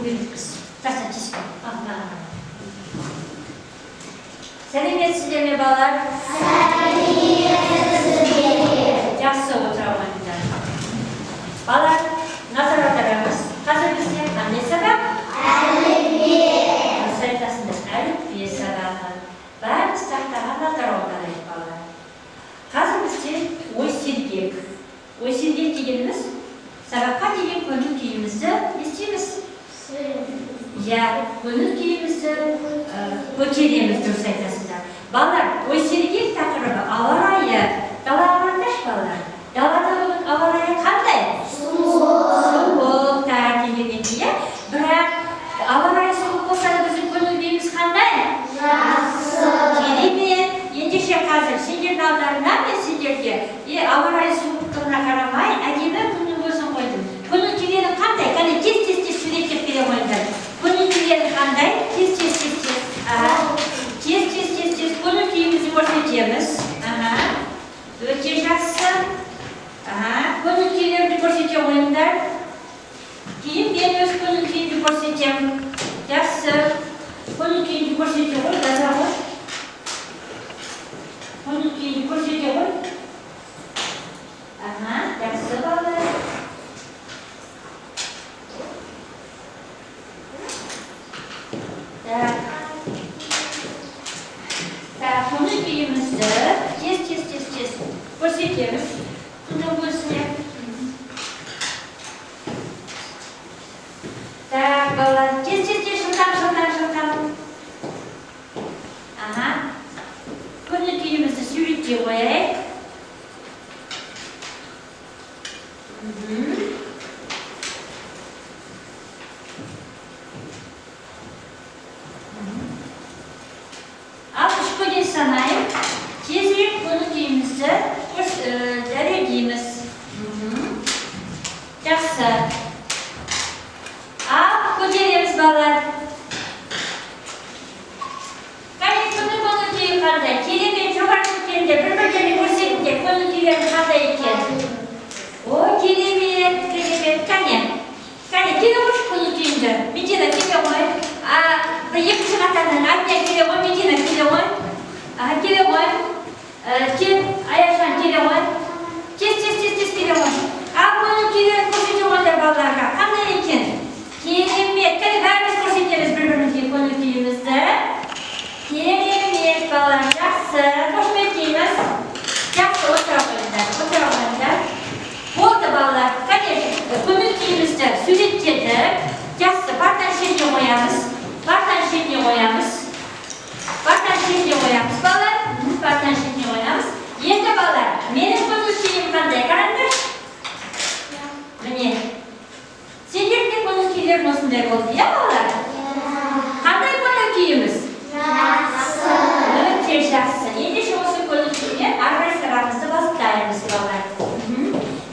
Өткіз. Таста, тиіспе. Ал, маған қара. Сәлеметсіздер ме, балалар? Жақсы, отыра қойыңдар. Балалар, назар аударамыз. Қазір бізде қандай сабақ? Әліппе. Дұрыс айтасыңдар, әліппе сабағы. Бәріміз тақтаға назар аударайық, балалар. Қазір бізде ой сергек. Ой сергек дегеніміз сабаққа деген көңіл күйімізді не істейміз? Иә, көңіл күйімізді көтереміз, дұрыс айтасыңдар. Балалар, ой сергек тақырыбы ауа райы. Далаға қараңдаршы, балалар. Далада бүгін ауа райы қандай? Суық, таңертеңнен иә. Бірақ ауа райы суық болса да біздің көңіл күйіміз қандай? Жақсы. Керемет. Ендеше қазір сендердің алдарына мен сендерге ауа райы суықтығына қарамай әдемі күннің көзін қойдым. Көңіл күйлерің қандай? Кәне, тез тез тез суреттеп бере қойыңдар. Көңіл күйлерің қандай? Тез тез тез тез. Аха. Тез тез тез тез көңіл күйімізді көрсетеміз. Аха. Өте жақсы. Аха. Көңіл күйлерді көрсете қойыңдар. Кейін мен өз көңіл күйімді көрсетемін. Жақсы. Көңіл күйімді көрсете ғой, жаза ғой. Көңіл күйімді көрсете ғой. Аха, жақсы, балалар. Так. Так, көңіл күйімізді тез тез тез тез көрсетеміз күннің көзіне. Так, балалар, тез тез тез, жылдам жылдам жылдам. Аха. Көңіл күйімізді суреттей қояйық. Ал үшке дейін санайық. Тезірек көңіл күйімізді дәлелдейміз. Жақсы. Ал көтереміз, балалар. Кәне, күннің көңіл күйі қандай? Керемет, жоғары көтеріңдер, бір-бірлеріне көрсетіңдер, көңіл күйлерің қандай екен. О, керемет, керемет. Кәне, кәне, келе қойшы көңіл күйіңді. Медина, келе ғой. Бір екінші қатардан Әдия келе ғой, Медина келе ғой. Аха, келе ғой. Кел, Аяжан келе ғой. Тез, тез, тез, тез келе ғой. Ал көңіл күйлерін көрсете қойыңдар балаларға. Қандай екен? Керемет. Кәне, бәріміз көрсетеміз бір-бірімізге көңіл күйімізді. Керемет, балалар, жақсы. Қошеметтейміз. Жақсы, отыра қойыңдар, отыра қойыңдар. Болды, балалар. Кәне, көңіл күйімізді суреттедік. Жақсы, партаның шетіне қоямыз. Партаның шетіне қоямыз. Партаның шетіне қоямыз, балалар. Партаның шетіне қоямыз. Енді, балалар, менің көңіл күйім қандай? Қараңдаршы. Міне. Сендердің де көңіл күйлерің осындай болды, иә, балалар? Қандай көңіл күйіміз? Жақсы. Өте жақсы. Ендеше осы көңіл күймен ары қарай сабағымызды бастаймыз, балалар.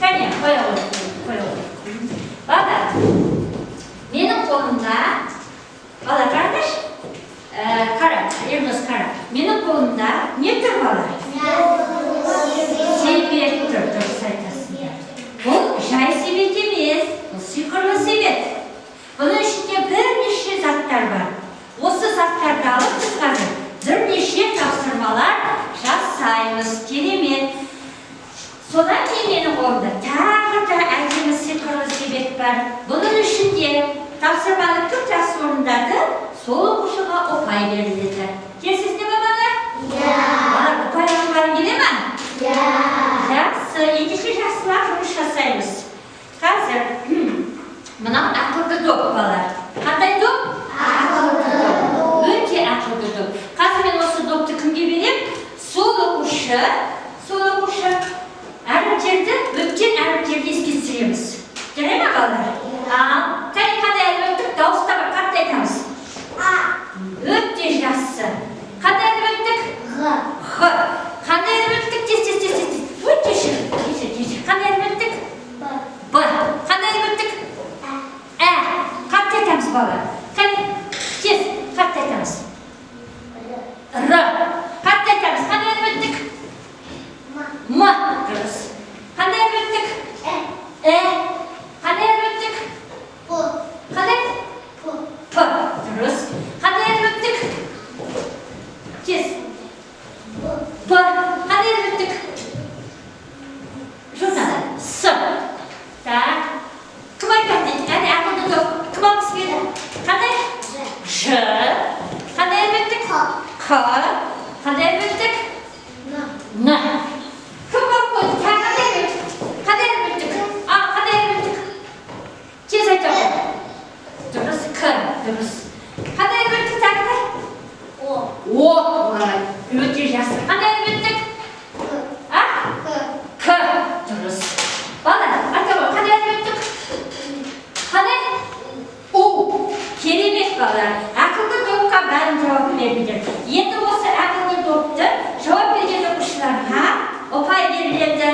Кәне, қоя ғой, қоя ғой. Балалар, менің қолымда, балалар, қараңдаршы. Қара, Ернос, қара. Менің қолымда не тұр, балалар? Себет тұр, дұрыс айтасыңдар. Бұл жай себет емес, бұл сиқырлы себет. Бұның ішінде бірнеше заттар бар. Осы заттарды алып біз қазір бірнеше тапсырмалар жасаймыз. Керемет. Содан кейін менің қолымда тағы да әдемі сиқырлы себет бар. Бұның ішінде тапсырманы кім жақсы орындады, сол оқушыға ұпай беріледі. Келісесіздер ме, балалар? Иә. Балалар, ұпай алғыларың келе ме? Иә. Жақсы, ендеше жақсылап жұмыс жасаймыз. Қазір мынау ақылды доп, балалар. Қандай доп? Ақылды доп. Өте ақылды доп. Қазір мен осы допты кімге беремін? Сол оқушы, сол оқушы әріптерді, өткен әріптерді еске түсіреміз. Жарай ма, балалар? Ал, кәне, қандай әріп өттік? Дауыстап қатты айтамыз. А. Өте жақсы. Қандай әріп өттік? Ғ. Х. Қандай әріп өттік? Тез, тез, тез, тез, тез. Ой, кешір, кешір, кешір. Қандай әріп өттік? Б. Б. Қандай әріп өттік? Ә. Ә. Қатты айтамыз, балалар. Қане, тез, қатты айтамыз. Р. Р. Қатты айтамыз. Қандай әріп өттік? М. М. Дұрыс. Қандай әріп өттік? Ә. Ә. Қандай әріп өттік? П. Қандай? П. Қ. Қандай әріп өттік? Н. Кім қалып қойды? Тағы қандай әріп өттік? Қандай әріп өттік? А, қандай әріп өттік? Тез айта ғой. Дұрыс, К. Дұрыс. Қандай әріп өттік тағы да? О. О. Өте жақсы. Қандай әріп өттік? А? К. Дұрыс. Бала, айта ғой, қандай әріп өттік? Қандай? У. Керемет, балалар. Ақылды топқа бәрін жауап бердіңдер. Енді осы ақылды топты жауап берген оқушыларға ұпай беріледі.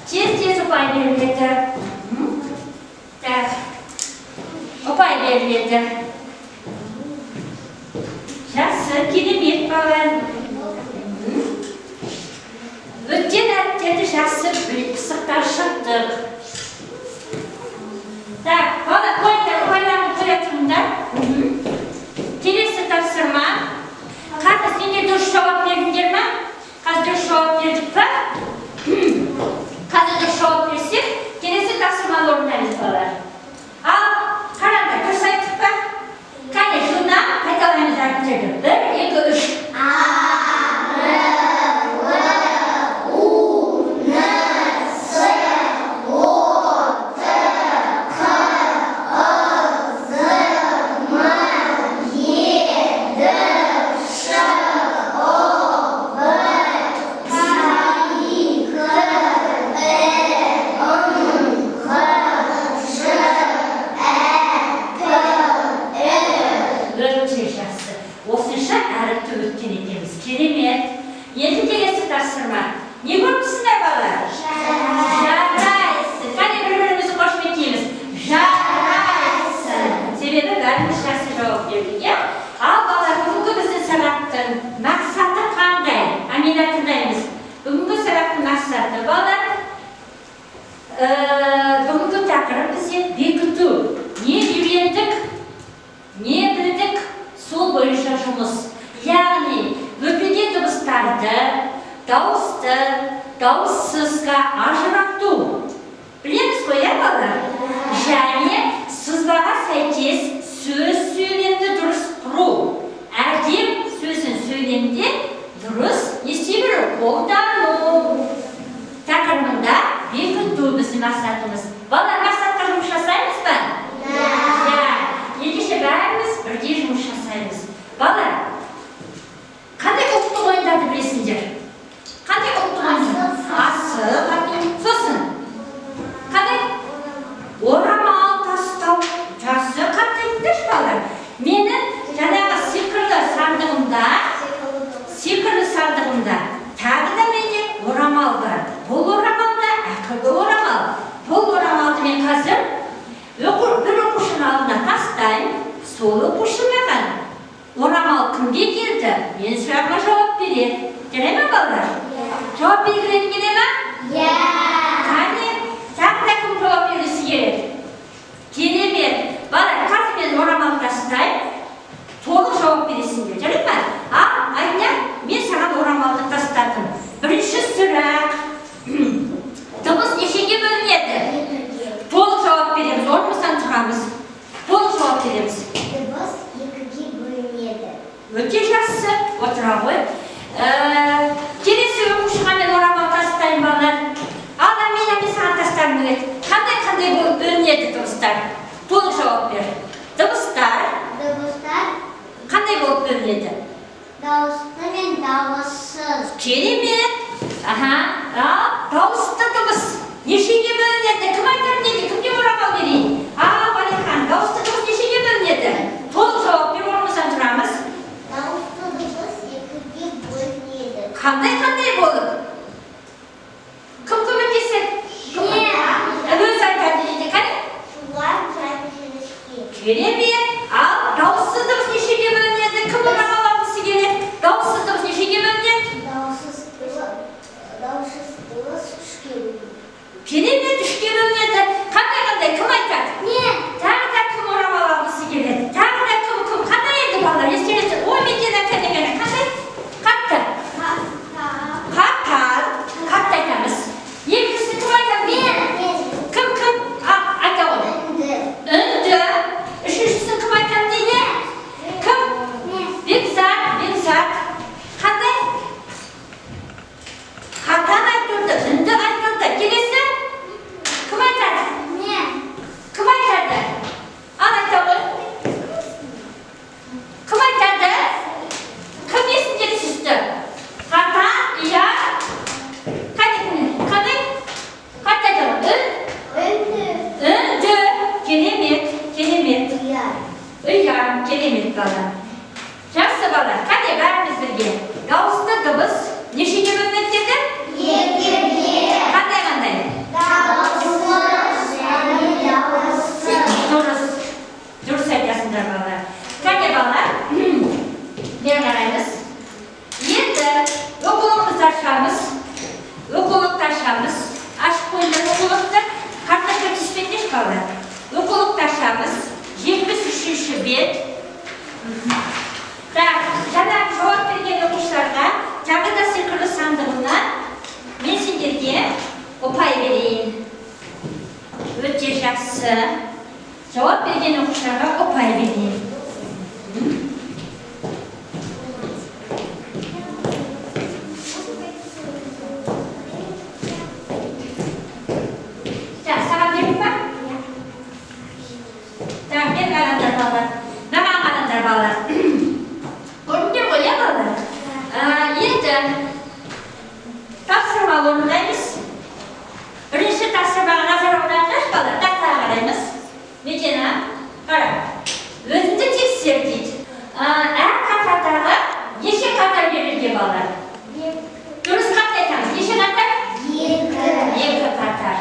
Тез-тез ұпай беріледі. Так. Ұпай беріледі. Жақсы, керемет, балалар. Өткен әріптерді жақсы біліп, пысықтап шықтық. Так, бала, қойыңдар, ұпайларын қоя тұрыңдар. Келесі тапсырма. Қазір сендер дұрыс жауап бердіңдер ма? Қазір дұрыс жауап бердік па? Қазір дұрыс жауап берсек, келесі тапсырманы орындаймыз, балалар. Ал, қараңдар, дұрыс айттық па? Кәне, жылдам қайталаймыз әріптерді. Бір, екі, үш. А, Р, В, У, Н, С, О, Т, Қ, Ы, З, М, Е, Д, Ш, О, В, К, И, К, Э, М, Х, Ж, Ә, П, Р. Өте жақсы. Осынша әріпті өткен екенбіз. Керемет. Енді келесі тапсырма. Не көріп тұрсыңдар, балалар? Жарайсың. Кәне, бір бірімізді қошеметтейміз. Жарайсың. Себебі бәріміз жақсы жауап бердік, иә? Ал, балалар, бүгінгі біздің сабақтың мақсаты қандай? Амина, тыңдаймыз. Бүгінгі сабақтың мақсаты, балалар, бүгінгі тақырып бізде бекіту. Не үйрендік, не білдік, сол бойынша жұмыс. Яғни, өтілген дыбыстарды дауысты, дауыссызға ажырату. Білеміз ғой, иә, балалар? Және сызбаға сәйкес сөз сөйлемді дұрыс құру. Әдеп сөзін сөйлемде дұрыс не істей білу, қолдану. Тақырыбында бекіту біздің мақсатымыз. Балалар, мақсатқа жұмыс жасаймыз ба? Иә. Ендеше бәріміз бірге жұмыс жасаймыз. Балалар, қандай ұлттық ойындарды білесіңдер? Қандай ұлттық ойындар? Асық ату. Сосын қандай? Орамал тастау. Жақсы, қатты айтыңдаршы, балалар. Менің жаңағы сиқырлы сандығымда тағы да менде орамал бар. Бұл орамал да ақылды орамал. Бұл орамалды мен қазір бір оқушының алдына тастаймын. Сол оқушы маған орамал кімге келді? Мен сұрағыма жауап береді. Жарай ма, балалар? Жауап бергілерің келе ма? Иә. Кәне, тағы да кім жауап бергісі келеді? Керемет. Балалар, қазір мен орамал тастаймын. Толық жауап бересіңдер, жарай ма? Ал, Айна, мен саған орамалды тастадым. Бірінші сұрақ. Дыбыс нешеге бөлінеді? Екіге. Толық жауап береміз, орнымыздан тұрамыз. Толық жауап береміз. Дыбыс екіге бөлінеді. Өте жақсы, отыра ғой. Келесі оқушыға мен орамал тастаймын, балалар. Ал, Амина, мен саған тастағым келеді. Қандай-қандай болып бөлінеді дыбыстар? Толық жауап бер. Дыбыстар Дыбыстар қандай болып бөлінеді? Дауысты мен дауыссыз. Керемет. Аха. Ал, дауысты дыбыс нешеге бөлінеді? Кім айтар дейді? Кімге орамал берейін? Ал, Балихан, дауысты дыбыс нешеге бөлінеді? Толық жауап бер, орнымыздан тұрамыз. Дауысты дыбыс екіге бөлінеді. Қандай қандай болып? Кім көмектеседі? Кім? Өзі айтады дейді. Қане? Жуан және жіңішке. Керемет. Ал дауыссыз дыбыс нешеге бөлінеді? Кім орамал алғысы келеді? Дауыссыз дыбыс нешеге бөлінеді? Дауыссыз дыбыс үшке бөлінеді. Керемет, үшке бөлінеді. Қандай қандай? Кім айтады? Мен. Тағы да кім орамал алғысы келеді? Тағы да кім, кім? Қандай еді, балалар? Естеріңізде. Ой, Медина, кәне, кәне. Қандай? Қатты. Қатар. Қатты айтамыз. Екіншісі кім айтады? Мен. Мен. Кім, кім? А, айта ғой. Үнді. Үнді. Үшіншісін кім айтады дейді? Кім? Мен. Бекзат, Бекзат. Ұя, керемет бала. Жақсы бала, қане бәріміз бірге. Дауысты дыбыс нешеге бөлінеді деді? Екіге. Қандай қандай? Дауыссыз және дауысты. Дұрыс. Дұрыс айтасыңдар балалар. Қане балалар, бері қараймыз. Енді оқулығымызды ашамыз. Оқулықты ашамыз. Ашып қойыңдар оқулықты. Карточка түспеңдерші балалар. Оқулықты ашамыз. 73-ші бет. Так, жаңа жауап берген оқушыларға тағы да сиқырлы сандығымнан мен сендерге ұпай берейін. Өте жақсы. Жауап берген оқушыларға ұпай берейін. Так, саған берейін ба? Так, мен қараңдар балалар. Маған қараңдар балалар. Көрдіңдер ғой, иә балалар? Енді тапсырма орындаймыз. Бірінші тапсырмаға назар аударыңдаршы балалар. Тақтаға қараймыз. Медина, қара. Өзіңді тексер дейді. Әр қатардағы неше қатар берілген балалар? Дұрыс қатты айтамыз. Неше қатар? Екі. Екі қатар.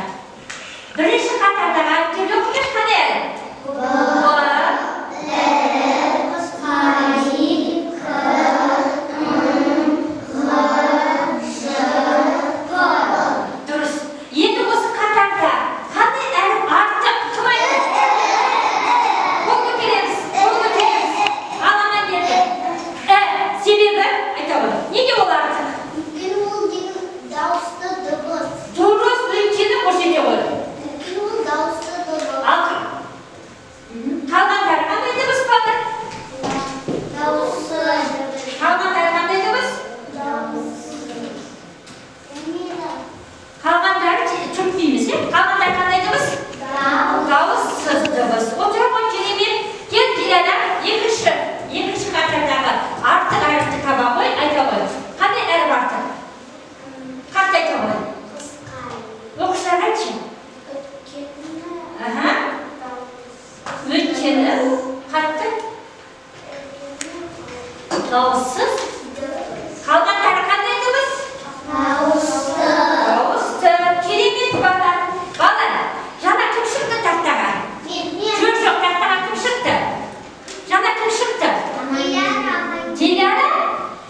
Бірінші қатардағы әріптерді оқыңдаршы, қандай әріп? Б, Б, І, Қ, М, Ғ, Ж, П. Дұрыс. Енді осы қатарда қандай әріп артық? Кім айтады? Қол көтереміз, қол көтереміз. Ал Амангелді. Себебі, айта ғой. Неге ол артық? Өйткені ол деген дауысты дыбыс. Дұрыс, өйткені көрсете ғой. Өйткені ол дауысты дыбыс. Ал қалғандары қандай дыбыс балалар? Дауыссыз дыбыс. Қалғандары қандай дыбыс? Дауыссыз. Мира. Қалғандары түртпейміз, иә? Қалғандары қандай дыбыс? Дауыс. Дауыссыз дыбыс. Отыра ғой, керемет. Кел, Диляра, екінші қатардағы артық әріпті таба ғой, айта ғой. Қандай әріп артық? Қатты айта ғой. Қысқа. Оқушыларға айтшы. Өйткені Аха. дауыс. Өйткені қатты дауыссыз. Дыбыс. Қалғандары қандай дыбыс? Дауысты. Дауысты. Керемет балалар. Балалар, жаңа кім шықты тақтаға? Мен, мен. Жоқ, жоқ, тақтаға кім шықты? Жаңа кім шықты? Диляра. Диляра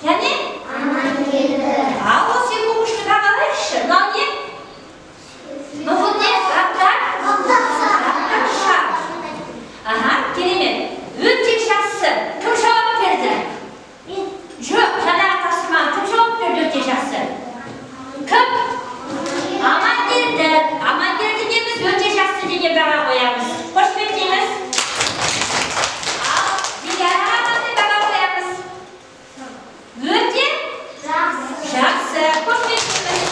және Амангелді. Ал осы екі оқушыны бағалайықшы. Мынау не? Мынау не? Аттар? Аттарша. Аха, керемет. Өте жақсы. Кім жауап берді? Мен. Жоқ, жаңағы тапсырмаға кім жауап берді өте жақсы? Кім? Амангелді. Амангелдіге біз өте жақсы деген баға қоямыз. Қошеметтейміз. Ал Диляраға қандай баға қоямыз? Өте Жақсы. жақсы. Қошеметтейміз.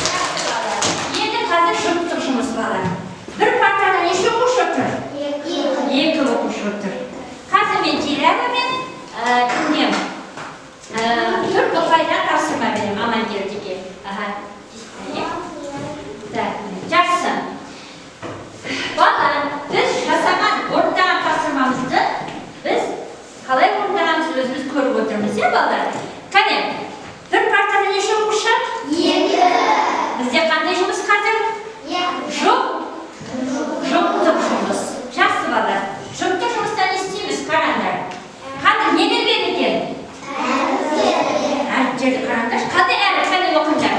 Жақсы балалар. Енді қазір жұптық жұмыс балалар. Бір партада неше оқушы отыр? Екі. Екі оқушы отыр. Қазір мен Диляра мен кімнен? Төрт ұпайдан тапсырма беремін Амангелдіге. Аха. Иә? Так, жақсы. Бала, біз жасаған, орындаған тапсырмамызды біз қалай орындағанымызды өзіміз көріп отырмыз, иә, балалар? Қане, бір партада неше оқушы? Екі. Бізде қандай жұмыс қазір? Екі. Жұп. Жұптық жұмыс. Жақсы балалар. Жұптық жұмыста не істейміз? Қараңдар. Қандай нелер берілген? Әріптерді қараңдаршы. Қандай әріп? Қане оқыңдар.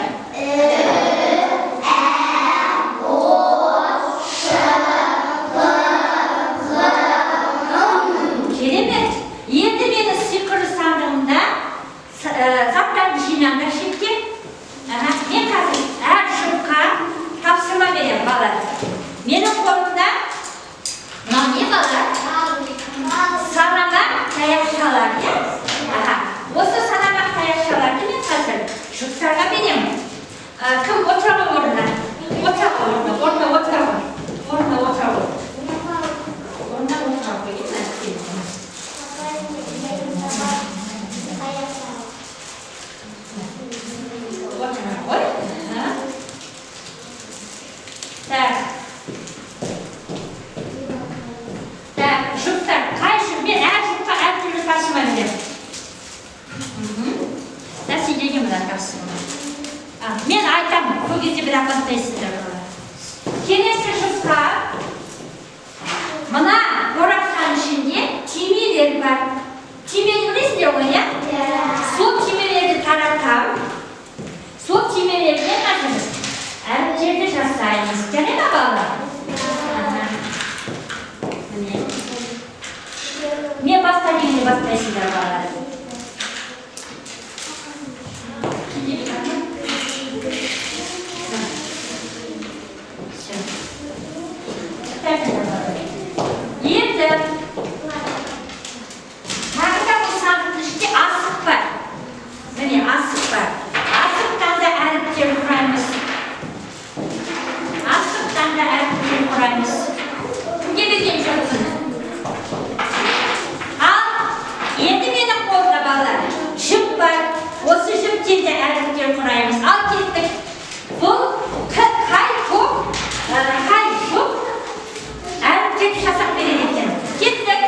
Керемет. Енді менің сиқырлы сандығымда заттарды жинаңдар шетке. Аха, мен қазір әр жұпқа тапсырма беремін балалар. Менің қолымда мынау не балалар? Санамақ таяқшалар, иә? Аха. Осы санамақ таяқшаларды мен қазір жұптарға беремін. Кім отыра ғой орнына? Отыра ғой орнына, орнына отыра ғой. Орнына отыра ғой. Орнына отыра ғой, иә, отыра ғой. Аха. Так. Так, жұптар. тапсырма. Мен айтамын, сол кезде бірақ бастайсыздар, балалар. Келесі жұпқа мына қорапшаның ішінде түймелер бар. Түймені білесіздер ғой, иә? Сол түймелерді таратамын. Сол түймелерден қазір біз әріптерді жасаймыз. Жарай ма, балалар? Аха. Міне. Мен баста дегенде бастайсыздар, балалар. Кете беремін. Всё. Тоқтаңыздар, балалар. Енді тағы да бұл сандықтың ішінде асық бар. Міне, асық бар. Асықтан да әріптер құраймыз. Асықтан да әріптер құраймыз. Кімге берген жоқпын? Ал енді менің қолымда, балалар, жіп бар. Осы жіптен де әріптер құраймыз. Ал кеттік. Бұл қай топ, қай жұп әріптерді жасап береді екен? Кеттік.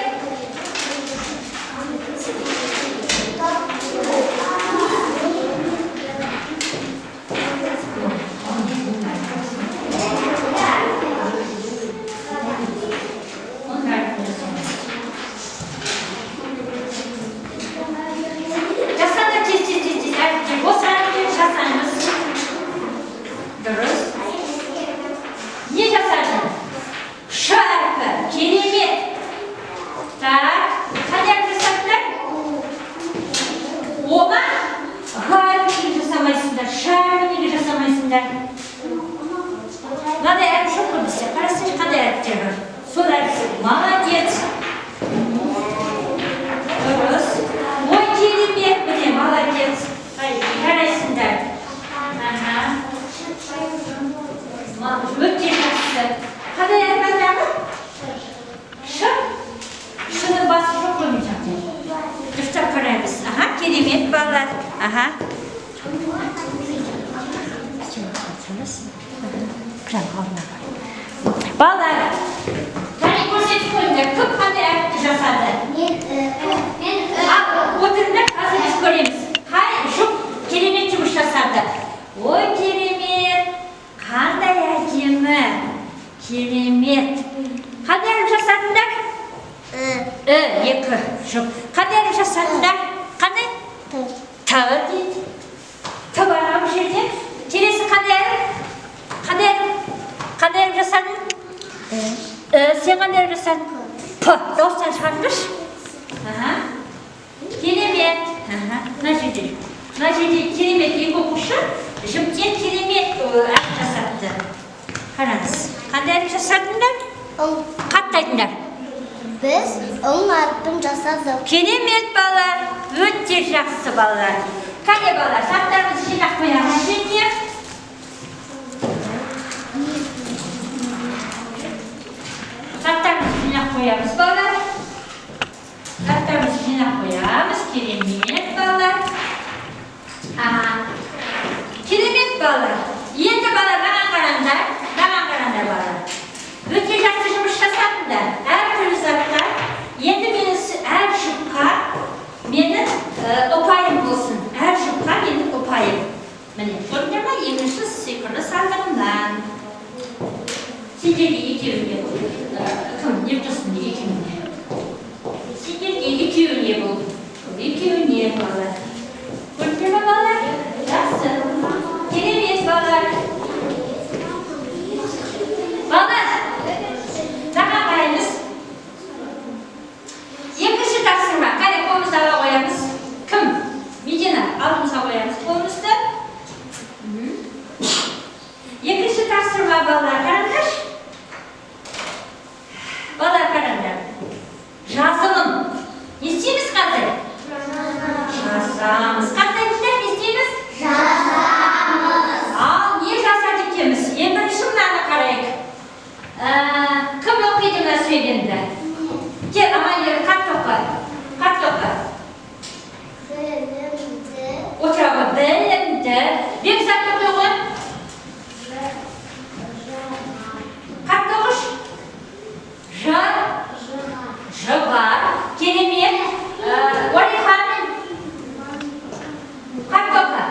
Оның әрпін жасаймыз. Жасаңдар тез, тез, тез, тез әріптер. Осы әріптерді жасаймыз. Дұрыс. Не жасадың? Ш әрпі. Керемет. Так, қандай әріп жасадыңдар? О ма? Г әрпін неге жасамайсыңдар? Ш әрпін неге жасамайсыңдар? Мынадай әріп жоқ қой бізде. Қарасайшы, қандай әріптер бар. Сол әріп. Молодец. Дұрыс. Ой, керемет, міне, молодец. Ай, жарайсыңдар. Аха. Өте жақсы. Қандай әріп айтады? Ш. Шының басы жоқ қой мына жақта. Дұрыстап қараймыз. Аха, керемет, балалар. Аха. Прям алдына бар. Балалар, кәне, көрсетіп қойыңдар. Кім қандай әріпті жасады? Мен. Ал, отырыңдар, қазір біз көреміз. Қай жұп керемет жұмыс жасады? Ой, керемет! Қандай әдемі! Керемет! Қандай әріп жасадыңдар? І, екі жұп. Қандай әріп жасадыңдар? Қандай? Т. Т дейді. Т бар ма бұл жерде? Келесі қандай әріп? Қандай әріп? Қандай әріп жасадың? І, сен қандай әріп жасадың? П. Дауыстан шығарыңдаршы. Аха. Керемет. Аха. Мына жерде. Мына жерде керемет екі оқушы жіптен керемет әріп жасапты. Қараңыз. Қандай әріп жасадыңдар? Ң. Қатты айтыңдар. Біз ң әрпін жасадық. Керемет, балалар. Өте жақсы, балалар. Қане, балалар, заттарымызды жинап қоямыз жеріне. Заттарымызды жинап қоямыз, балалар. Заттарымызды жинап қоямыз. Керемет, балалар. Аха. Керемет, балалар. Енді, балалар, маған қараңдар. Маған қараңдар, балалар. Өте жақсы жұмыс жасадыңдар. Әртүрлі заттар. Енді менің әр жұпқа менің ұпайым болсын. Әр жұпқа менің ұпайым. Міне, көрдіңдер ма? Екінші сиқырлы сандығымнан. Сендерге екеуіне бұл. Кім? Ердосынға екеуіне. Сендерге екеуіне бұл. Бұл екеуіне, балалар. Көрдіңдер ма, балалар? Жақсы. Керемет, балалар. Балалар, маған қараймыз. Екінші тапсырма. Қане, қолымызды алға қоямыз. Кім? Медина, алдымызға қоямыз қолымызды. Екінші тапсырма, балалар, қараңдаршы. Балалар, қараңдар. Жазылым. Не істейміз қазір? Жазамыз. Қандай айтыңдар, не істейміз? Жазамыз. Ал не жазады екенбіз? Ең бірінші мынаны қарайық. Кім оқиды мына сөйлемді? Кел, Аманер, қатты оқы. Қатты оқы. Білімді. Отыра ғой. Білімді. Бекзат, оқи ғой. Қатты оқыш. Ж. Ж бар. Керемет. Уәлихан. Қатты оқы.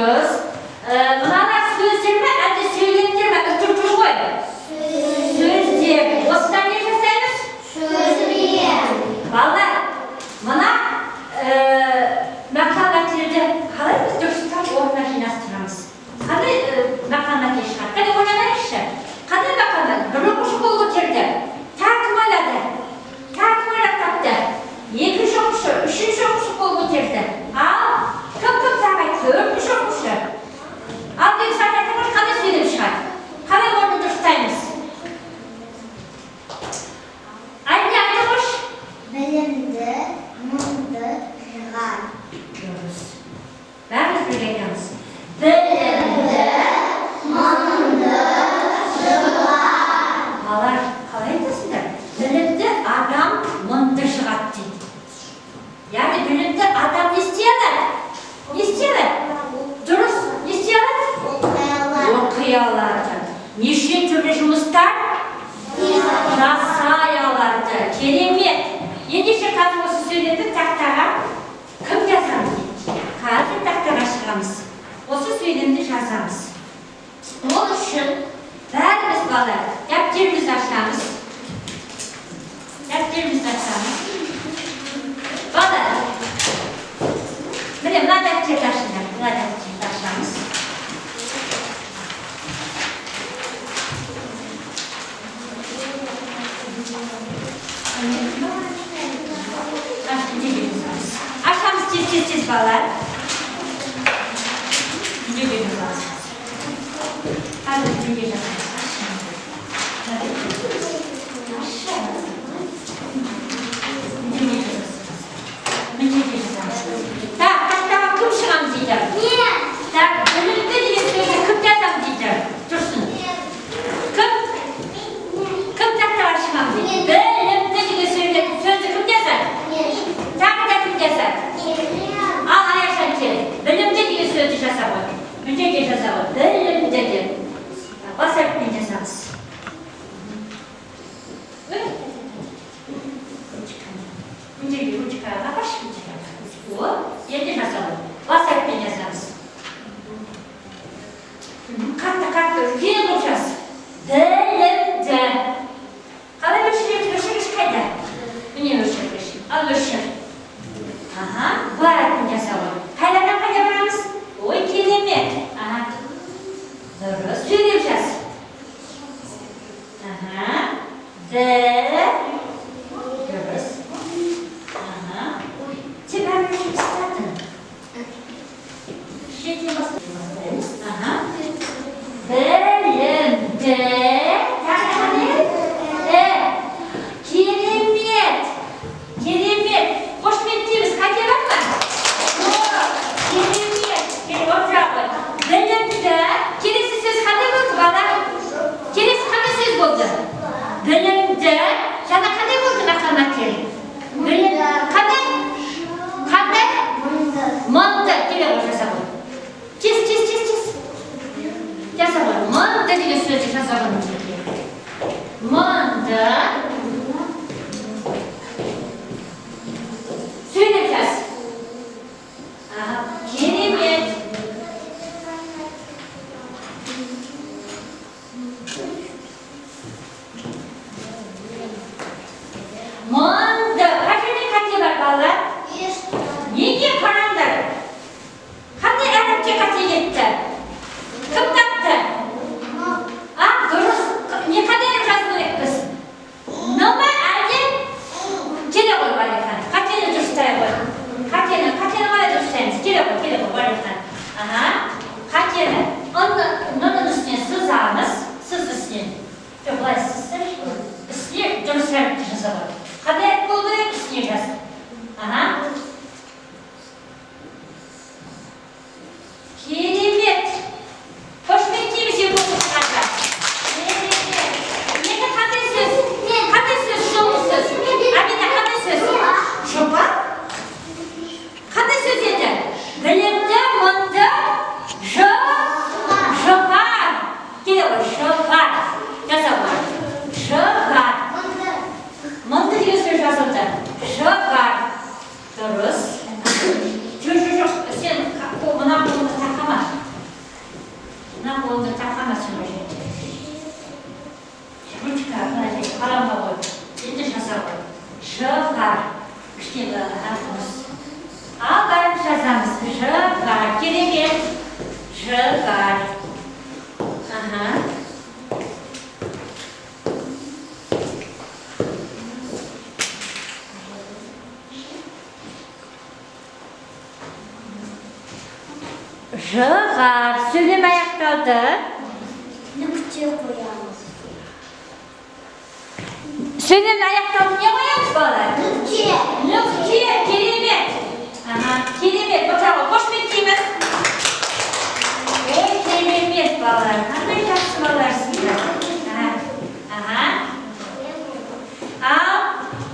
Дұрыс. Мыналар сөздер ме, әлде сөйлемдер ме? Үтір тұр ғой. Сөздер. Осыдан не жасаймыз? Балалар, мына мақал-мәтелді қалай біз дұрыстап орнына жинастырамыз? Қандай мақал-мәтел шығады? Қане, ойланайықшы. Қандай мақал-мәтел? Бір оқушы қол көтерді. Тағы кім ойлады? Тағы кім ойлап тапты? Екінші оқушы, үшінші оқушы қол көтерді. Ал, кім тағы айтты? Төртінші оқушы. Ал, Бексат, айта қойшы, қандай сөйлем шығады? Қалай орнын дұрыстаймыз? Айна, айта қойшы. Білімді, мұңды жыған. Дұрыс. Бәріміз бірге айтамыз. Білімді, мұңды жыған. Балалар, қалай айтасыңдар? Білімді адам мұңды жығады дейді. Яғни білімді адам не істей алады? Не істей алады? Дұрыс, не істей алады? Оқи алады. Неше түрлі жұмыстар жасай алады. Керемет. Ендеше, қазір осы сөйлемді тақтаға кім жазамыз дейді? Қазір тақтаға шығамыз. Осы сөйлемді жазамыз. Ол үшін бәріміз, балалар, дәптерімізді ашамыз. Дәптерімізді ашамыз. Балалар, міне, мына дәптерді ашыңдар. Мына дәптерді ашамыз. Аш, мына жазамыз. Ашамыз тез, тез, тез, балалар. Мына жазамыз. Қазір мына жазамыз. Ашамыз. Мына жазамыз. Мына жазамыз. Так, тақтаға кім шығамыз дейді? Так, білімді деген сөзді кім жазамыз дейді? Тұрсын. Кім? Кім тақтаға шығамыз дейді? Білімді деген сөзді кім жазады? Тағы да кім жазады? Ал, Аяшан, кел. Білімді деген сөзді жаза ғой. Мына жерге жаза ғой. Білімді деп. Бас әріппен жазамыз. Ой, ручканы. Мына жерге ручкаға апаршы, мына жерге. О, енді жаза ғой. Бас әріппен жазамыз. Қатты, қатты, үлкен қылып жаз. Білімді. Қалай өшіреміз? Өшіргіш қайда? Міне, өшіргіш. Ал, өшір. Аха, Б әрпін жаза ғой. Қайдадан қайда барамыз? Ой, керемет. Аха. Дұрыс, сөйлеп жаз. Аха. Д. Дұрыс. Аха. Сен бәрін өшіріп тастадың. Шетінен бастаймыз. Аха. Білімді. Тағы қандай? І. Керемет. Керемет. Қошеметтейміз. Қате бар ма? Жоқ. Керемет. Кел, отыра ғой. Білімді. Келесі сөз қандай болды, бала? Келесі қандай сөз болды? Білімді. Жаңа қандай болды мақал-мәтел? Білім. Қандай? Қандай? Мұңды. Келе ғой, жаза ғой. Тез, тез, тез, тез. Жаза ғой. Мұңды деген сөзді жаза ғой мына жерге. Мұңды. Сөйлеп жаз. Аха, керемет. Мұңды. Қай жерде қате бар, балалар? Неге, қараңдар? Қандай әріпте қате кетті? Кім тапты? А, дұрыс. Не, қандай әріп жазу керекпіз? Н ма, әлде? Келе ғой, Валихан. Қатені дұрыстай ғой. Қатені қалай дұрыстаймыз? Келе ғой, келе ғой, Валихан. Аха. Қатені. Н-ның үстіне сызамыз. Сыз үстінен. Жоқ, былай сызсайшы. Үстіне дұрыс әріпті жаза ғой. Қандай әріп болу керек? Үстіне жаз. Аха. Керемет. Қошеметтейміз екі оқушыға. Керемет. Енді қандай сөз? Қандай сөз? Соңғы сөз. Амина, қандай сөз? Жұпар? Қандай сөз еді? Білімді, мұңды, жұпар. Келе ғой, жұпар. Жаза ғой. Жұпар. Мұңды деген сөз жазылды. Жұпар. Дұрыс. Жоқ, жоқ, жоқ. Сен мына қолыңды тақама. Жығар. Кішкене, аха, дұрыс. Ал бәріміз жазамыз. Жығар. Керемет. Жығар. Аха. Жығар. Сөйлем аяқталды. Нүкте қоямыз. Сөйлем аяқталды. Не қоямыз, балалар? Нүкте. Нүкте. Керемет. Аха, керемет. Отыра ғой. Қошеметтейміз. Ой, керемет, балалар. Қандай жақсы балаларсыңдар. Аха. Аха. Ал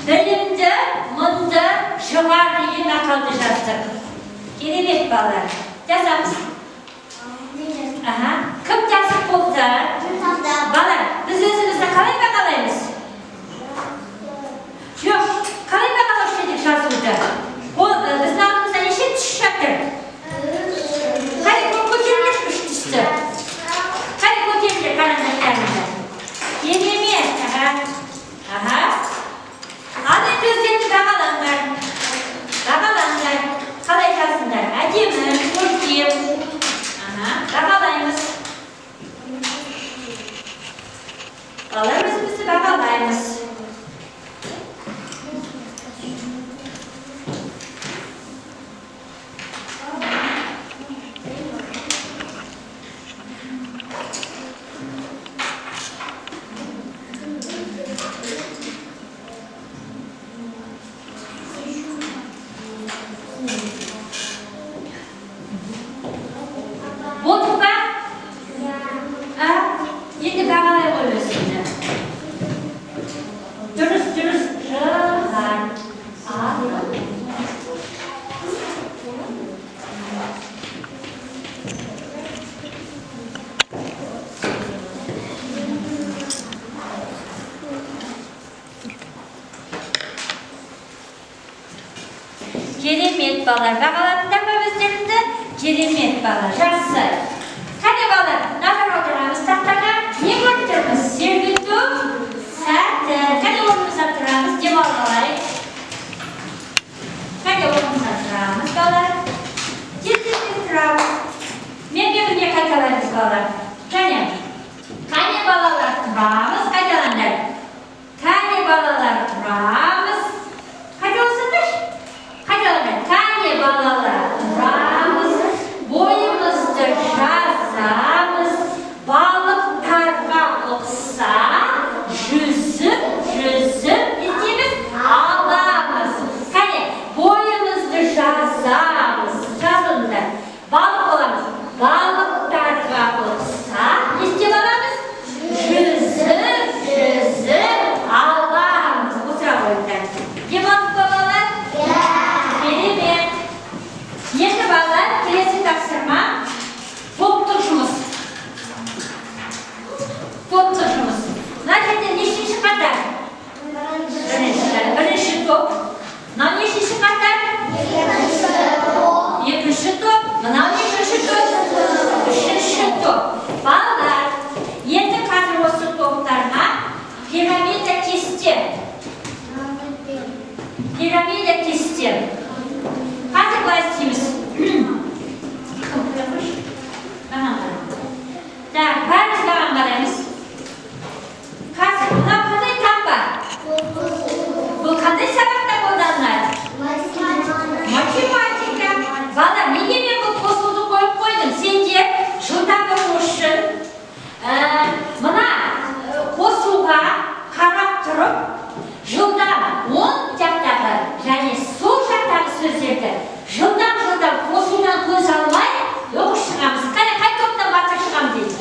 білімді мұнды жығар деген мақалды жаздық. Керемет, балалар. Жазамыз. Аха. Кім жазып болды? Балалар, біз өзімізді қалай бағалаймыз? Жоқ, қалай бағалаушы едік жазуды? Ол, біздің алдымызда неше түс жатыр? Қане, көтеріңдерші үш түсті. Қане, көтеріңдер қарандаштарыңды. Керемет. Аха. Аха. Ал енді өздеріңді бағалаңдар. Бағалаңдар. Қалай жаздыңдар? Әдемі, көркем. Аха, бағалаймыз. Балалар, өзімізді бағалаймыз. Болдық па? А? Енді бағалай ғой өзіңді. Дұрыс, дұрыс. Жығар. Ал. Керемет, балалар. Бағаладыңдар ма өздеріңді? Керемет, балалар. Жақсы. Қане, балалар, назар аударамыз тақтаға. Не көріп тұрмыз? Сергіту сәті. Қане, орнымыздан тұрамыз, демалып алайық. Қане, орнымыздан тұрамыз, балалар. Тез, тез, тез тұрамыз. Менімен бірге қайталаймыз, балалар. Қане. Қане, балалар, тұрамыз, қайталаңдар. Қане, балалар, тұрамыз. Қайталасаңдаршы. Қайталаңдар. Қане, балалар, тұрамыз. Бойымызды жазамыз. Балықтарға ұқсап, жүзіп, жүзіп, не істейміз? Аламыз. Қане, бойымызды жазамыз. Жазылыңдар. Балық боламыз. Балықтарға ұқсап, не істеп аламыз? Жүзіп, жүзіп аламыз. Отыра қойыңдар. Демалдық па, балалар? Керемет. Енді, балалар, келесі тапсырма топтық жұмыс. Топтық жұмыс. Мына жерде нешінші қатар? Бірінші. Бірінші топ. Мынау нешінші қатар? Екінші топ. Мынау нешінші топ? Үшінші топ. Балалар, енді қазір осы топтарға пирамида кесте. Пирамида кесте. Қазір былай істейміз. Кім қоя қойшы? Маған қара. Так, бәріміз маған қараймыз. Қазір мынау қандай таңба? Бұл қандай сабақта қолданылады? Математика. Бала, неге мен бұл қосуды қойып қойдым? Сендер жылдам оқу үшін, мына қосуға қарап тұрып, жылдам оң жақтағы және сол жақтағы сөздерді жылдам-жылдам қосудан көз алмай оқып шығамыз. Қане, қай топтан батыр шығамын дейді?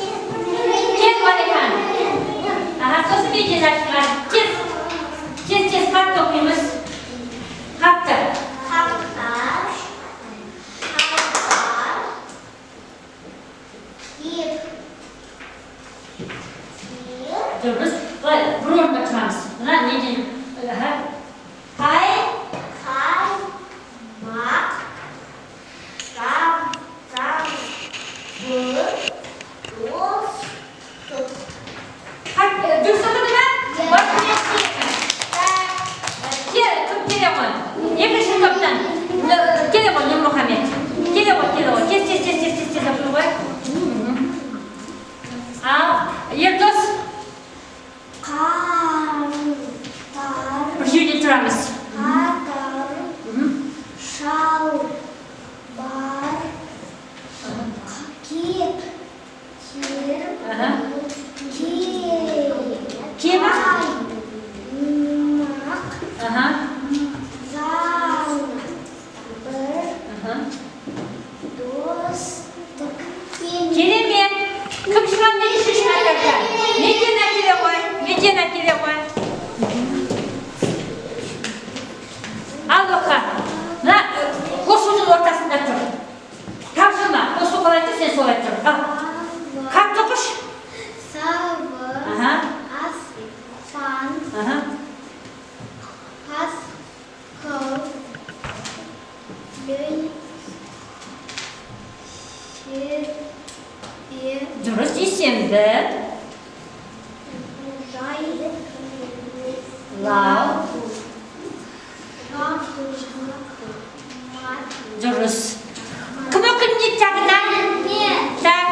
Кел, Уәлихан. Аха, сосын Бекзат шығады. Тез, тез, тез, қатты оқимыз. тұрамыз. Қатар, шалбар, киіп, тер, Ке ма? Қаймақ, жаңбыр, достық. Керемет. Кім шығады екінші қатарда? Медина келе ғой. Медина келе ғой. Ал оқы. Мына қосудың ортасында тұр. Тапсырма. Қосу қалай тұр, сен солай тұр. Ал. Қатты оқыш. Сабыр, аспан, қасқыр, дүйсенбі, Дұрыс, дүйсенбі. Жайлау, Лау. Шахмат. Дұрыс. Кім оқиды дейді тағы да? Так,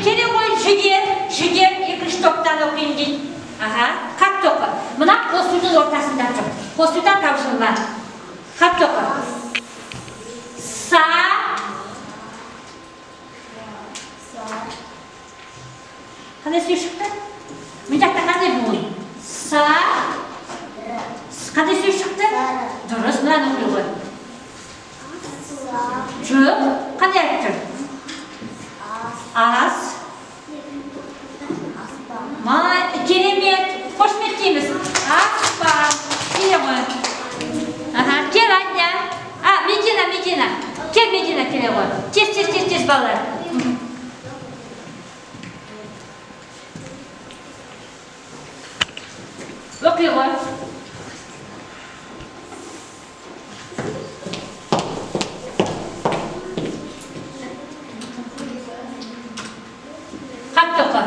келе ғой, Жігер. Жігер екінші топтан оқиын дейді. Қатты оқы. Мына қосудың ортасында тұр. Қосудан тапсырма. Қатты оқы. Са. Қандай сөз шықты? Мына жақта қандай буын? Са. Қандай сөз шықты? Дұрыс, мынаны оқи ғой. Жоқ, қандай әріп тұр? Ас. Ма, керемет. Қошеметтейміз. Аспан. Келе ғой. Кел, Аня. А, Медина, Медина. Кел, Медина, келе ғой. Тез, тез, тез, тез, балалар. Оқи ғой. Қатты оқы.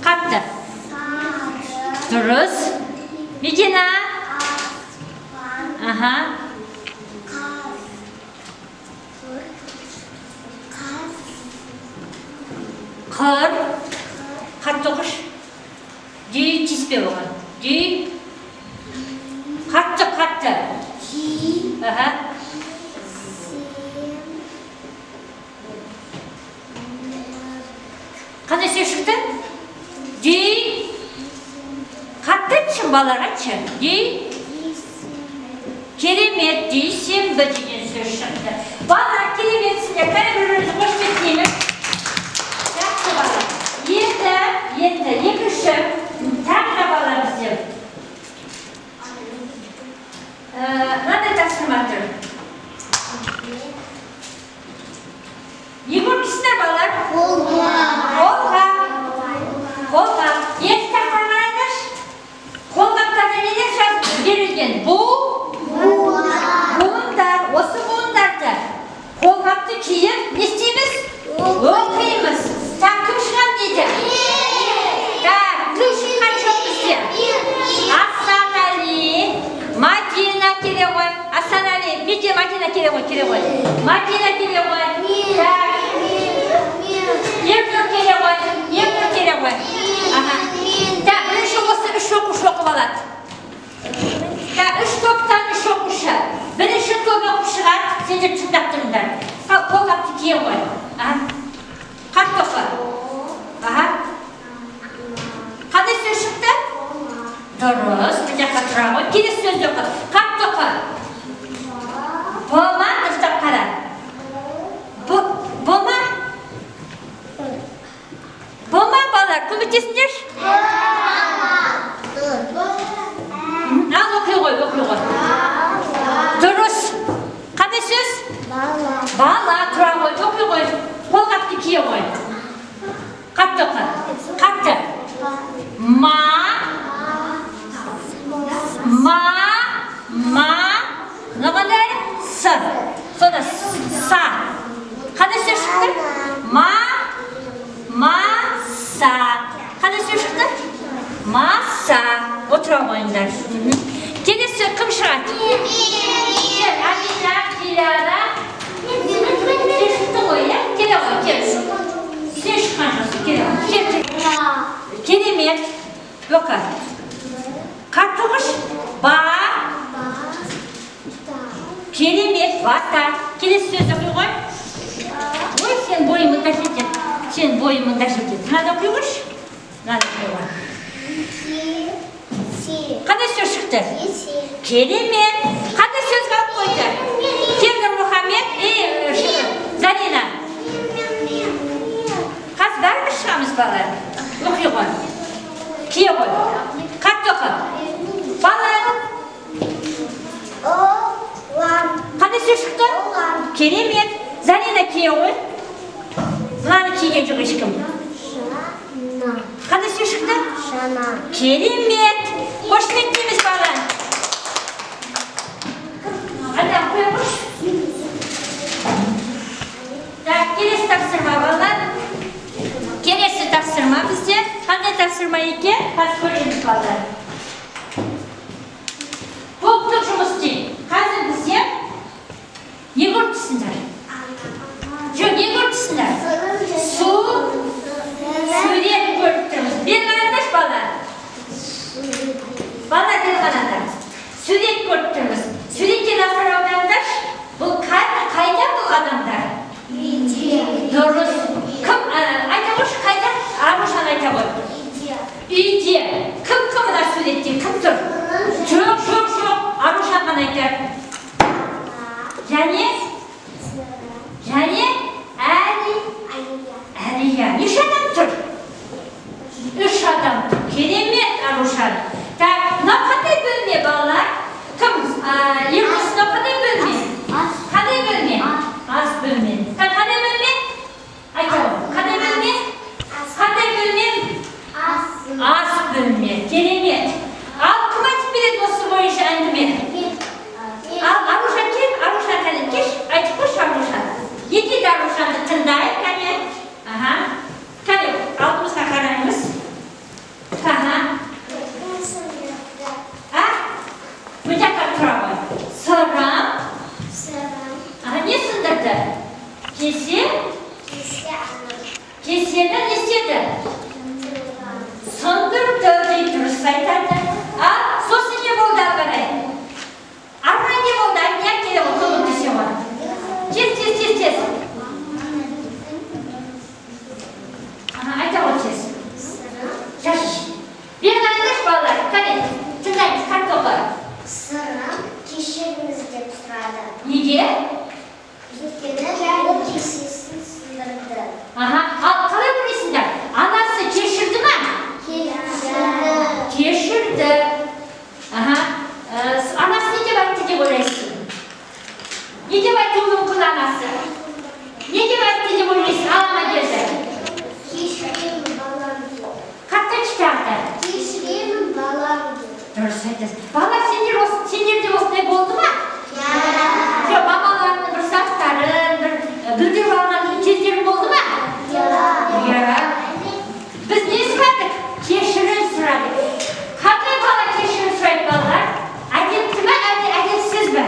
Қатты. Дұрыс. Медина. Аспан, қасқыр, қас, Қыр. Қатты оқыш. Дүй тиіспе оған. Дүй. Қатты, қатты. Ти, сен, Қандай сөз шықты? Дүй. Қатты айтшы, балалар, айтшы. Дүй. Керемет, дүйсенбі деген сөз шықты. Балалар, кереметсіңдер. Кәне бір-бірімізді қошеметтейміз. Жақсы, балалар. Енді, енді екінші тағы да балалар бізде. Мынандай тапсырма тұр. Не көрмейсіңдер, балалар? Қолға. Қолға. Қолға. Енді тақтаға қараңдаршы. Қолғаптарда нелер жазып берілген? Бұл буындар. Осы буындарды қолғапты киіп не істейміз? Оқимыз. Так, кім шығады дейді? Так, кім шыққан жоқ бізде? Асанәлі, Мадина келе ғой. Асанәлі, Медина, Мадина келе ғой, келе ғой. Мадина келе ғой. Так, Ернұр келе ғой. Ернұр келе ғой. Так, бірінші осы үш оқушы оқып алады. Так, үш топтан үш оқушы. Бірінші топ оқып шығады, сендер тыңдап тұрыңдар. Ал, қолғапты кие ғой. Қатты оқы. Қандай сөз шықты? Дұрыс, мына жаққа тұра ғой. Келесі сөзді оқы. Қатты оқы. Болма, дұрыстап қара. Болма? Болма, балалар, көмектесіңдерші. Ал, оқи ғой, оқи ғой. Дұрыс. Қандай сөз? Бала. Бала, тұра ғой, оқи ғой. Қолғапты кие ғой. Қатты оқы. Қатты. Ма, ма, ма. Мына қандай? С. Сонда са. Қандай сөз шықты? Ма, ма, са. Қандай сөз шықты? Маса. Отыра қойыңдар. Келесі кім шығады? Кел, Амина, Диляра. Сен шықтың ғой, иә? Келе ғой, кел. Сен шыққан жоқсың, келе ғой. Кел, кел. Керемет. Оқы. Қатты оқыш. Ба. Керемет, бата. Келесі сөзді оқи ғой. Ой, сен бойың мында жетеді. Сен бойың мында жетеді. Мынаны оқи қойшы. Мынаны оқи ғой. Қандай сөз шықты? Керемет. Қандай сөз қалып қойды? Кел, Нұрмұхаммед и Зарина. Қазір бәріміз шығамыз, балалар. Оқи ғой. Кие ғой. Қатты оқы. Балалар. Қандай сөз шықты? Керемет. Зарина, кие ғой. Мынаны киген жоқ ешкім. Қандай сөз шықты? Керемет. Қошеметтейміз, балалар. Ана, қоя қойшы. Так, келесі тапсырма, балалар. Келесі тапсырма бізде. Қандай тапсырма екен? Қазір көреміз, балалар. Топтық жұмыс істейік. Қазір бізде не көріп тұрсыңдар? Жоқ, не көріп тұрсыңдар? Су, сурет көріп тұрмыз. Бері қараңдаршы, балалар. Балалар, бері қараңдар. Сурет көріп тұрмыз. Суретке назар аударыңдаршы. Бұл қайда бұл адамдар? Дұрыс. Кім, айта қойшы, қайда? Аружан, айта ғой. Үйде. Кім, кім мына суретте? Кім тұр? Жоқ, жоқ, жоқ. Аружан ғана айтады. Және? Және? Әли. Әлия. Неше адам тұр? Үш адам тұр. Керемет, Аружан. Так, мынау қандай бөлме, балалар? Кім? Ердос, мынау қандай бөлме? Қандай бөлме? Ас бөлме. Так, қандай бөлме? Айта ғой. Қандай бөлме? Қандай бөлме? Ас бөлме. Керемет. Ал кім айтып береді осы бойынша әңгіме? Ал, Аружан, кел, Аружан, кәне, кеш, айтып қойшы, Аружан. Не дейді Аружанды тыңдайық, кәне. Аха. Кәне, алдымызға қараймыз. Аха. А? Мына жаққа тұра ғой. Сырым. Аха, не сындырды? Кесе? Кесені не істеді? Сындырды дейді, дұрыс айтады. А, сосын не болды ары қарай? Ары қарай не болды? Не келе ғой, көмектесе ғой. Тез, тез, тез, тез. Аха, айта ғой тез. Жаш. Бері қараңдаршы, балалар. Кәне, тыңдаймыз, қатты оқы. Сырым кешіріңіз деп сұрады. Неге? Өйткені ол кесесін сындырды. Аха, ал қалай ойлайсыңдар? Анасы кешірді ма? Кешірді. Кешірді. Аха. Анасы не деп айтты деп ойлайсың? Не деп айтуы мүмкін анасы? Не деп айтты деп ойлайсың? Ал, Амангелді. Кешіремін, балам, деді. Қатты айтшы тағы да. Кешіремін, балам, деді. Дұрыс айтасың. Балалар, сендерде осындай болды ма? Жоқ, мамаларының бір заттарын, бір бүлдіріп алған кездерің болды ма? Иә. Біз не сұрадық? Кешірім сұрадық. Қандай бала кешірім сұрайды, балалар? Әдепті ме, әлде әдепсіз бе?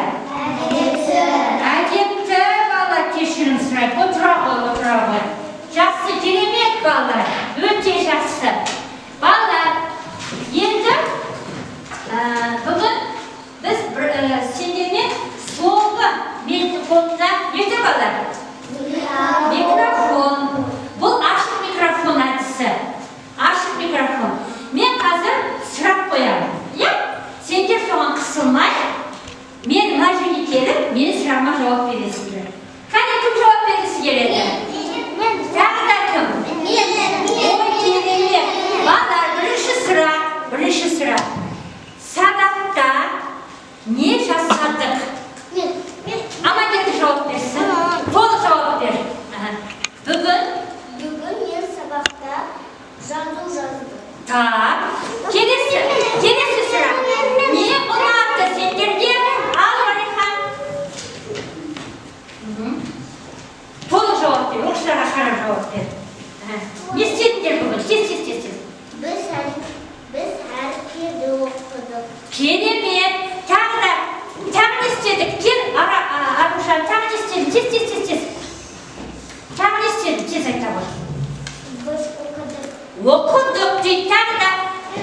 Әдепті бала кешірім сұрайды. Отыра ғой, отыра ғой. Жақсы, керемет, балалар. Өте жақсы. Балалар, енді бүгін біз бір, сендермен соңғы мен қолымда не тұр, балалар? Микрофон. Бұл ашық микрофон әдісі. Ашық микрофон. Мен қазір сұрақ қоямын. Иә? Сендер соған қысылмай, мен мына жерге келіп, менің сұрағыма жауап бересіңдер. Кәне, кім жауап бергісі келеді? Тағы да кім? Ой, керемет. Балалар, бірінші сұрақ, бірінші сұрақ. Сабақта не жасадық? Амангелді жауап берсін. Толық жауап бер. Аха. Бүгін Бүгін мен сабақта жазу жаздым. Так. Келесі, келесі сұрақ. Не ұнады сендерге? Ал, Уәлихан. Толық жауап бер, оқушыларға қарап жауап бер. Аха. Не істедіңдер бүгін? Тез, тез, тез, тез. Біз әріптерді оқыдық. Керемет. Тағы да, тағы не істедік? Кел, Аружан, тағы не істедің? Тез, тез, тез, тез. Тағы не істедің? Тез айта ғой. Біз оқыдық. Оқыдық дейді, тағы да.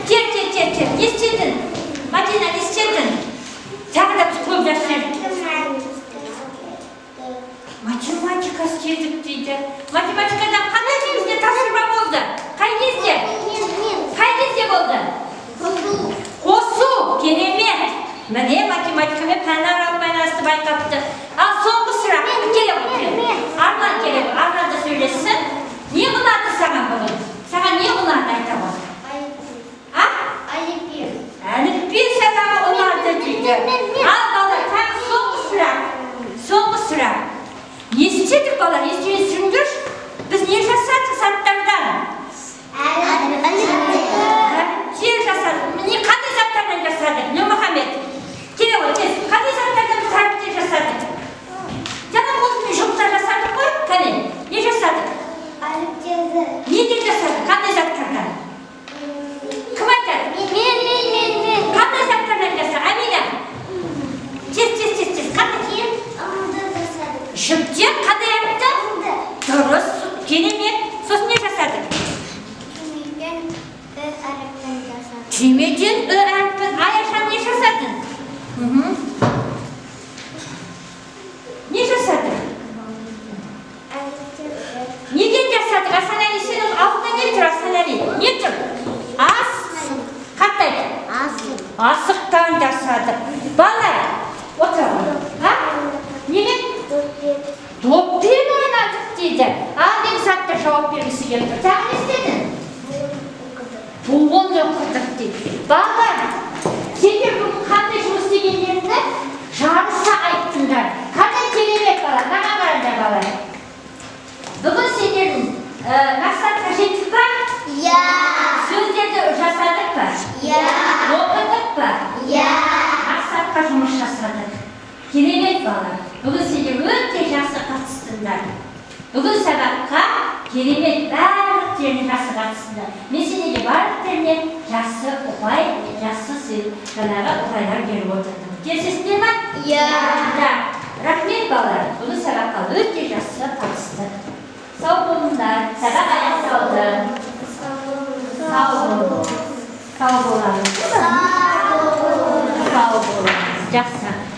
Кел, кел, кел, кел. Не істедің? не істедің? Тағы да біз көп нәрсе. Математика істедік дейді. Математикадан қандай негізінде тапсырма болды? Қай кезде? Қай кезде болды? Қосу, керемет. Міне, математикамен пәнаралық байланысты байқапты. Ал соңғы сұрақ, кім келе ғой? Арман келе ғой. Арман да сөйлессін. Не ұнады саған бүгін? Саған не ұнады, айта ғой. А? Әліппе сабағы ұнады дейді. Ал, балалар, тағы соңғы сұрақ. Соңғы сұрақ. Не істедік, балалар? Естеріңе түсіріңдерші. Біз не жасадық заттардан? Әріптер жасадық. Міне, қандай заттардан жасадық? Нұрмұхаммед. Келе ғой, тез. Қандай заттардан біз әріптер жасадық? Жаңа қолыммен жұмса жасадық қой. Кәне, не жасадық? Неден жасадық? Қандай заттардан? Кім айтады? Қандай заттардан жасадық? Амина. Тез, тез, тез, тез. Қандай? Жіптен қандай әріпті? Дұрыс, керемет. Сосын не жасадық? Түймеден ү әрпін. Аяшан, не жасадың? Не жасадық? Неден жасадық? Асанәлі, сенің алдында не тұр, Асанәлі? Не тұр? Ас. Қатты айт. Асықтан жасадық. Балалар, отыр ғой. А? Немен? Доппен ойнадық дейді. Ал Бекзат та жауап бергісі келіп тұр. Тағы не істедің? Буын оқыдық дейді. Балалар, сендер бүгін қандай жұмыс істегендеріңді жарыса айттыңдар. Қандай керемет, балалар. Маған қараңдар, балалар. Бүгін сендердің мақсатқа жеттік па? Сөздерді жасадық па? Оқыдық па? Мақсатқа жұмыс жасадық. Керемет, балалар. Бүгін сендер өте жақсы қатыстыңдар. Бүгін сабаққа керемет, барлықтеріне жақсы қатыстыңдар. Мен сендерге барлықтеріне жақсы ұпай, жақсы жаңағы ұпайлар беріп отырдым. Келісесіңдер ма? Да. Рахмет, балалар. Бүгін сабаққа өте жақсы қатыстық. Сау болыңдар. Сабақ аяқталды. Сау бол. Сау боламыз. Сау боламыз. Жақсы.